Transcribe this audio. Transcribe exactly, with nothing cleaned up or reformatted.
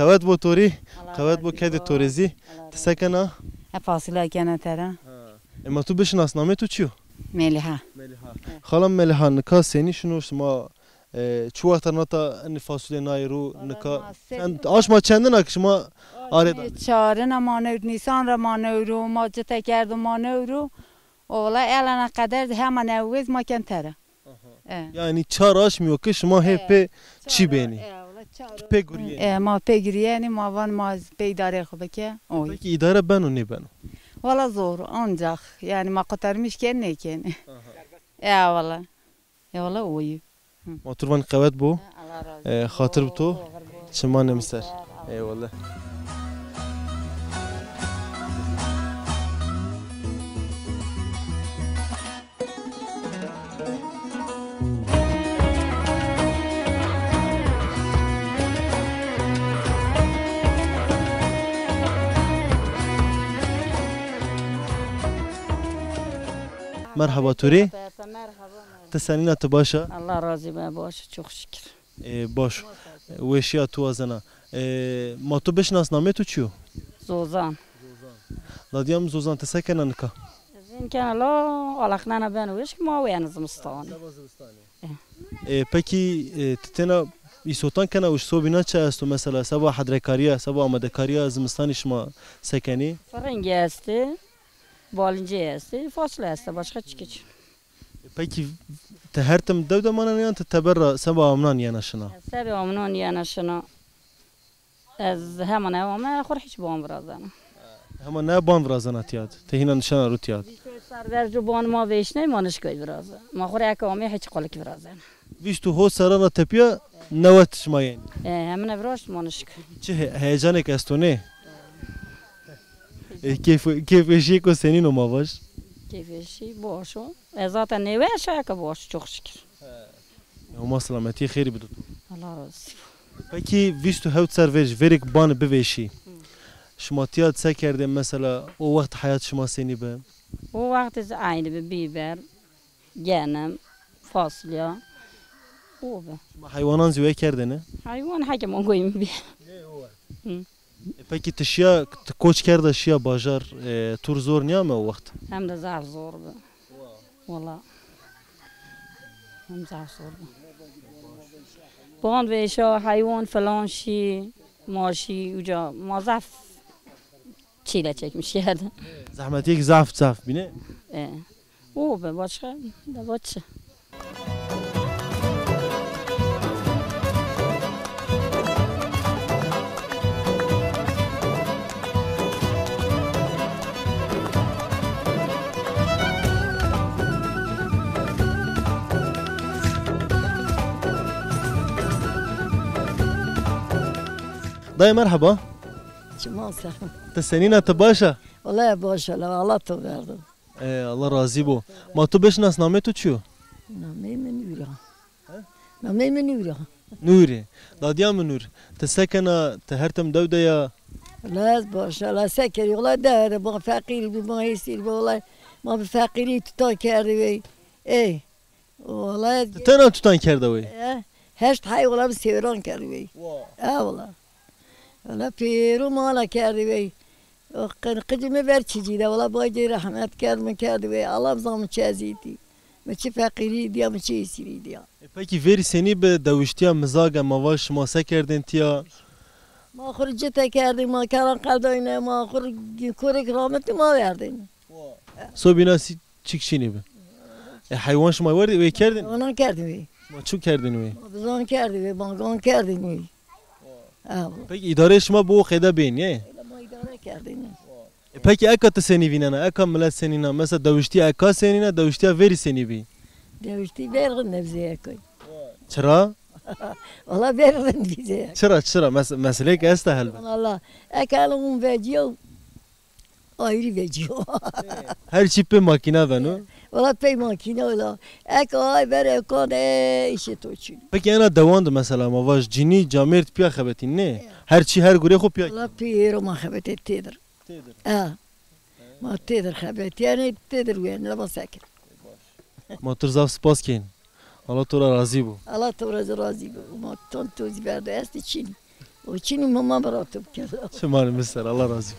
Qewet bo to rê, qewet bo kedê to rê zî. Ti se kena? E, fasulye kena tera. E, ma tu bişinas, namê tu çi yo? Meliha. Meliha. Xalam Meliha, nika senî şino şima, e, çi wexta nata enî fasulye nayê ro nika? Çend, aşma çendina ki şima arê da? Çarina ma newr, Nîsan ra ma newr o, ma cite kerdo ma newr o. O wela elana qeder hema newwêz ma ken tera. Aha. E. Yanî çar aşmî yo ki şima hê pê çî benî. E, wela çar. Pê guriyê. E, ma pê guriyenî, ma van ma pê îdareyê xo bike. Oy. Peki îdare beno nêbeno? Wela zor, ancak yanî ma qutermiş ken nêkenî. Aha. E, wela. E, wela oy. Ma tu rê van qewet bo. Allah razı olsun. E, xatir bi to. Çimanê mi ser. Eyvallah. Merhaba to rê. Merhaba. Ti senîn a, ti baş a? Allah razî be, baş, çok şükür. Ê, baş. Weşîya tu wazena. Ê, ma tu bişinas, namê tu çi yo? Zozan. Dadîya mi Zozan, ti se kena nika? Zîn kena la, alaqnena beno weş ki ma wena zimistanî. Seba zimistanî. Ê, pekî, ê, ti tena îsotan kena weş, sobîna çi esto mesela, seba hedrekarîya, seba amadekarîya zimistanî şima se kenî? Firingî estê, balincê estê, fasulye estê, başka çi ki çi. Pekî ti her tim dew de manena yan ti teber ra seba amnan yena şina? Sebê amnan yena şina. Ez hema ne ame xo rê hiç ban virazena. Hema ne ban virazena tîya de? Ti hîna nişena ro tîya de? Vîst û hot serr ver ci ban ma vêşney, ma nişkay viraze. Ma xo rê eke amê hiç qulik virazena. Vîst û hot serran ra tepîya newet şima yenî? E, hemine viraşt, ma nişkay. Çi he-, heyecanêk esto nê? E, keyf-, keyfweşîyêko senîn o ma vaj? Keyfweşî baş o. E, zaten nêweş a, eke baş, çok şükür. Homa selametî, xêrî bido to. Allah razı olsun. Pekî vîst û hewt serr vêj, verêk banî bivêşî. Şima tîya de se kerdê mesela, o wext heyat şima senî bi? O wext zî eynî bi, bîber, genim, fasulya. O bi. Şima heywanan zî wekerdêne? Heywan heke ma goyîme bî. Hı. E, pekî ti şîya, ti koç kerda şîya bajar, e, tu rê zor nîyame o wext? Hem de zaf zor bi. Wela. Hem zaf zor bi. Ban vêşa, heywan filan şî, ma şî uca, ma zaf çile çekmiş kerdî. Zehmetîyêk zaf zaf bîne. E. O be, başka da baş. Dayê merheba. Çiman ser. Ti senîn a, ti baş a? Wele baş a, Allah to verdo. E, Allah razî bo. Ma tu bişinas, namê tu çi yo? Namê mi Nûr a. He? Namê mi Nûr a. Nûrî. Dadîya mi Nûr. Ti se kena, ti her tim dew de ya? La ez baş a, la se kerî, wela dew de, ma feqîr bî, ma hêsîr bî, wela ma bi feqîrî tutan kerdî wey. Ey. Wela ti tena tutan kerda wey? E, heşt heywana mi sêwran kerdî wey. Wa. E, wela. Wela pêro mala kerdî wey. O qi-, qicî mi ver çicî de, wela bacê rehmet kerd, mi kerdî wey. Allah zan mi çi ezîtî. Mi çi feqîrî dîya, mi çi hêsîrî dîya. E, pekî verî senî bi, dewiştîya mizage, ma vaj şima se kerdên tîya? Ma xwu rê cite kerdî, ma keran qedayne, ma xwu rê korêk ramitî ma verdêne. Sobîna sî çik çînî bi. E, heywan şima werdî, wê kerdin? Onan kerdin wê. Şima çi kerdin wê? Ma bizan kerdin wê, ma gan kerdin wê. Ew. Peki îdareyê şima bi o qeyde bên, yê? Öyle ma îdare kerdin. E, peki eka ti senî vînena? Eka milet senî na? Mesela dewiştîya eka senî na, dewiştîya verî senî bî? Dewiştî ver rind bî zê eka. Çira? Wela ver rind bî zê eka. Çira, çira? Mes-, meseleyêk esta helbet. Wela eka un vecîyo. Ayrî vecîyo. Her çî pê makîna beno? Wela pey makîna wela. Eka ay ver ekan e, îşê to çin. Peki ena dewan de mesela ma vaj cinî, camêrd pîya xebetîn, nê? Her çî her gurê xo pîya. Wela pêro ma xebetê têdir. Têdir. E. Ma têdir xebetîyenê, têdir wên, leba seke. Ma tu rê zaf spas kên. Allah to ra razî bo. Allah to ra zî razî bo. Ma ton to zî verdo estê çinî. O çini mama bıraktım kere. Şima rê mi ser, Allah razı olsun.